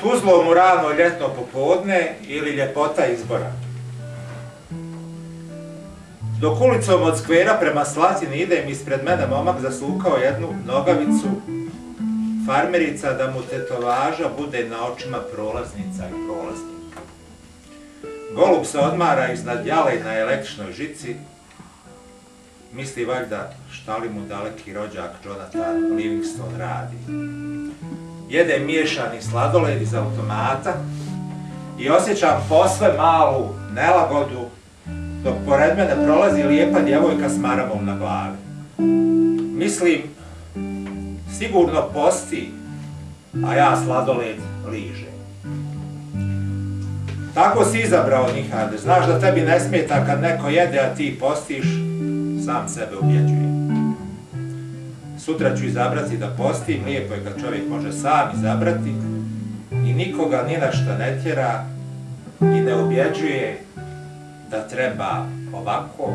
Tuzlo mu rano ljetno popodne ili ljepota izbora. Dok ulicom od skvera prema Slatini idem, ispred mene momak zasukao jednu nogavicu, farmerica da mu tetovaža bude na očima prolaznica i prolaznika. Golub se odmara iznad jale na električnoj žici, misli valjda šta li mu daleki rođak Jonathan Livingston radi. Jede miješani sladoled iz automata i osjećam posve malu nelagodu dok pored mene prolazi lijepa djevojka s maramom na glavi. Mislim, sigurno posti, a ja sladoled ližem. Tako si izabrao, Nihade, znaš da tebi ne smeta kad neko jede, a ti postiš, sam sebe ubjeđujem. Sutra ću izabrati da postim, lijepo je kad čovjek može sam izabrati i nikoga ni na šta ne tjera i ne ubjeđuje da treba ovako